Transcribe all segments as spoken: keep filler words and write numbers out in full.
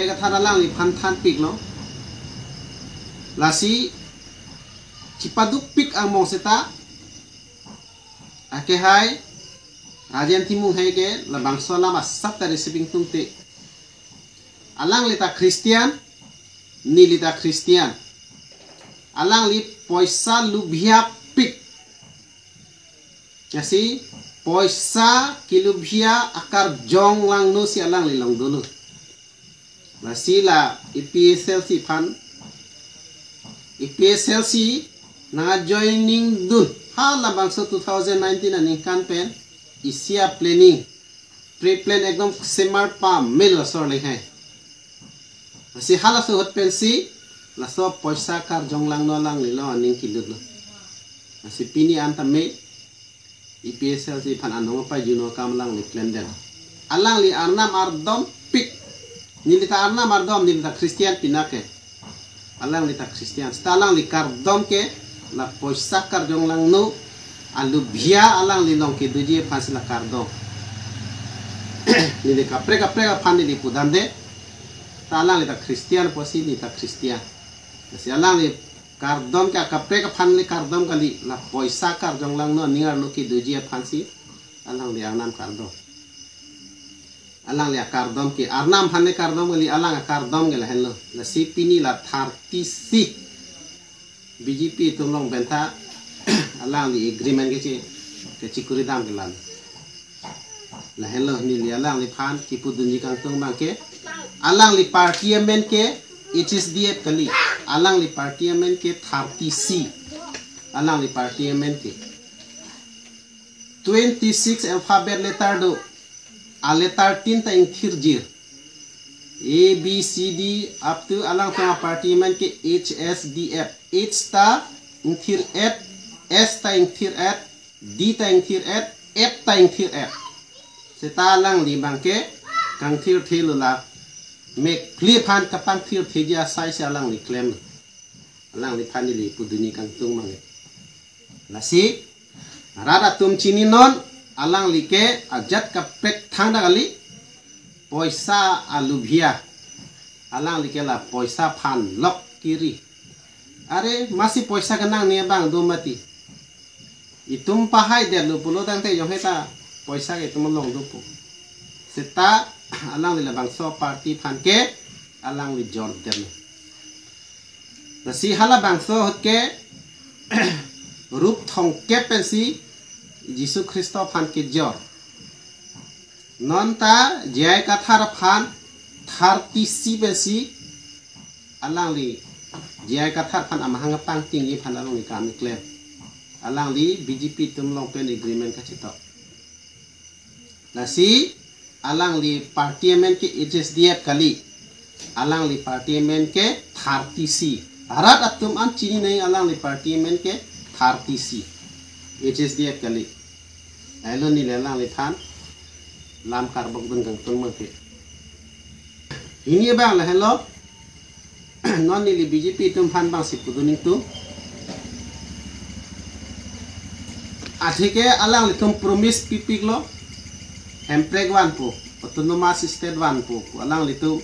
Kathan alangliphan thanpiklo. Lasi chipadukpik angbong seta akehai Rajen Timung hai ke labangso alam asap ta receiving tungte. Alangli ta Christian, neli ta Christian. Alangli poisa lubhia pik. Lasi poisa kelubhia akarjong langno si alangli long dolo. Lasi la A P H L C aphan, A P H L C nang joining dun. Ha labangso two thousand nineteen aningkan pen isi aplanning, pre-plan ekdom semar pamelo asor le hai. Lasi halaso ahut pensi laso poisa karjong langno alangli lo aning kelutlo. Lasi pini an tame A P H L C aphan anong apai juno kam alangli klemdet. Alangli arnam ardom pik. Neli ta arnam ardom, neli ta Christian pina ke. Alangli ta Christian. Seta alangli kardom ke la poisa karjong langno alubhia alangli long kedoji aphansi la kardom. Neli kaprek kaprek aphan neli pudamde. Ta alangli ta Christian pusi neli ta Christian. Lasi alangli kardom ke akaprek aphan le kardom kali, la poisa karjong langno aning arlo kedoji aphansi alangli arnam kardom. Alangli akardom ke arnam aphan le kardom kali, alang akardom ke lahenlo. Lasi pini la thirty C B J P atum along pen ta alangli agreement kechi, kechikuri dam ke lan. Lahenlo neli alangliphan kipudunji kangtung abang ke, alangli party amen ke H S D F kali, alangli party amen ke thirty C, alangli party amen ke twenty-six alphabet letter do, a letter tin ta ingthirjir. A, B, C, D, up to alangtum aparty amen ke H S D F. H ta ingthir et, S ta ingthir et, D ta ingthir et, F ta ingthir et. Seta alangli abang ke kangthirthe lo, la mek phli aphan kapangthirtheji asai si alangli klem. Alangliphan neli pudunji kangtung abang ke. Lasi rat atum chininon, alangli ke ajat kaprek thangta kali, poisa alubhia. Alangli ke la poisa aphan lok kiri. Are masi poisa kenangne abang do mati. Itum pahaidetlo pulo tangte jong heta poisa ke itum along dopo. Seta alangli labangso party aphan ke alangli jordetlo. Lasi halabangso ahut ke rup thomkep pensi Jisu Khristo aphan kejor. Non ta J I Kathar aphan thirty C pensi alangli J I Kathar aphan amahang pangtingji aphan alangli kam keklem. Alangli B J P atum along pen agreement kachetok. Lasi alangli party amen ke H S D F kali. Alangli party amen ke thirty C. Rat atum an chini nai alangli party amen ke thirty C. H S D F kali. Lailo neli alangliphan lam karbok dun kangtung abang ke. Hini abang lahenlo. Non neli B J P atum aphan abangsi pudun ingtung. Atheke alanglitum promise pipiklo. Hemprek vanpo, autonomous state vanpo, alanglitum.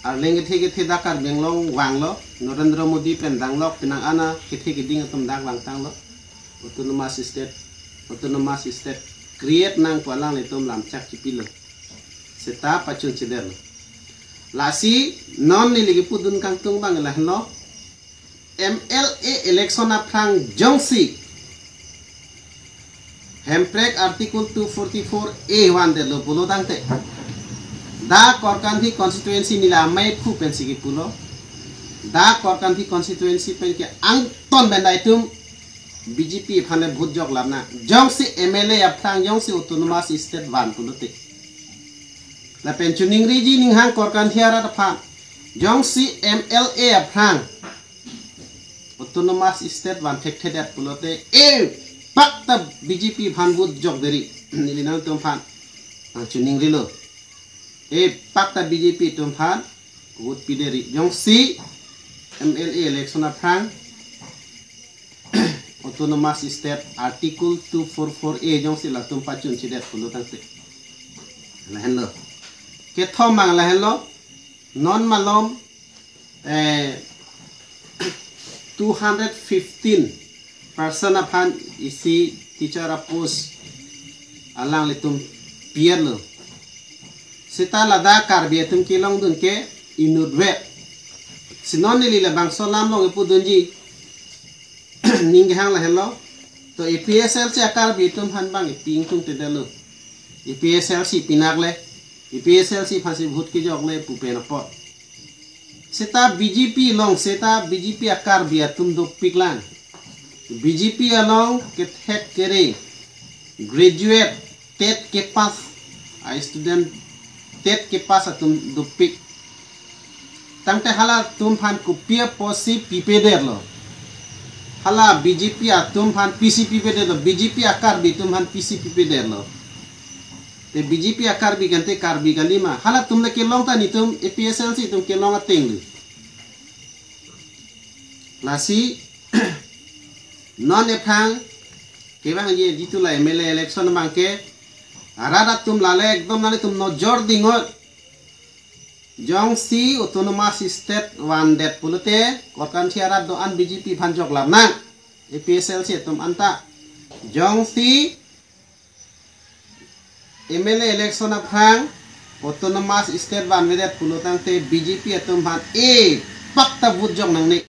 Arleng kethe kethe dak Karbi Anglong vanglo, Narendra Modi pen danglok, penang ana kethe keding atum dak vangtanglo. Autonomous state, autonomous state create nangpo, alanglitum lamchak chipilo. Seta pachun chedetlo. Lasi non neli kipudun kangtung abang lahenlo. M L A election aphrang jongsi Hemprek Article two forty-four A vandetlo pulo tangte, dak Korkanthi constituency neli amei phu pensi kipulo. Dak Korkanthi constituency pen ke angton bendai atum B J P aphan le vote jok lam na. Jongsi M L A aphrang jongsi autonomous state van pulote, lapen chiningriji ninghang Korkanthi arat aphan, jongsi M L A aphrang autonomous state van thekthedet pulote, e pakta B J P aphan vote jok deri. Neli nangtum aphan nangchiningrilo. E pakta B J P atum aphan vote pideri. Jongsi M L A election aphrang autonomous state Article two forty-four A jongsi latum pachun chedet pulo tangte, lahenlo. Kethom abang lahenlo. Non malom eh, two hundred fifteen person aphan isi teacher a post alanglitum pian lo. Seta ladak Karbi atum kelongdun ke inutvet. Si non neli labangso alam along ipudunji ning kehang lahenlo. To A P H L C a Karbi atum aphan bang ipi ingtungtedetlo. A P H L C pinakle, A P H L C aphansi vote kejokle pu pen apot. Seta B J P along, seta B J P a Karbi atum dopiklang. B J P along kethek kere, graduate, TET kepass a student, TET kepass atum dopik. Tangte halatum aphan kopi apotsi pipedetlo. Hala B J P atum aphan pisi pipedetlo, B J P a Karbi atum aphan pisi pipedetlo. Te B J P a Karbi kante Karbi kalima. Halatum le kelong ta netum A P H L C atum kelong ateng lo. Lasi non ephrang kevangji jitu la M L A election abangke arat atum lale ekdom nanglitum nojor dingot. Jongsi autonomous state vandet pulote Korkanthi arat do-an B J P aphan joklam nang, A P H L C atum anta. Jongsi M L A election aphrang autonomous state vanvedet pulo tangte B J P atum aphan e pakta vote jok nangne.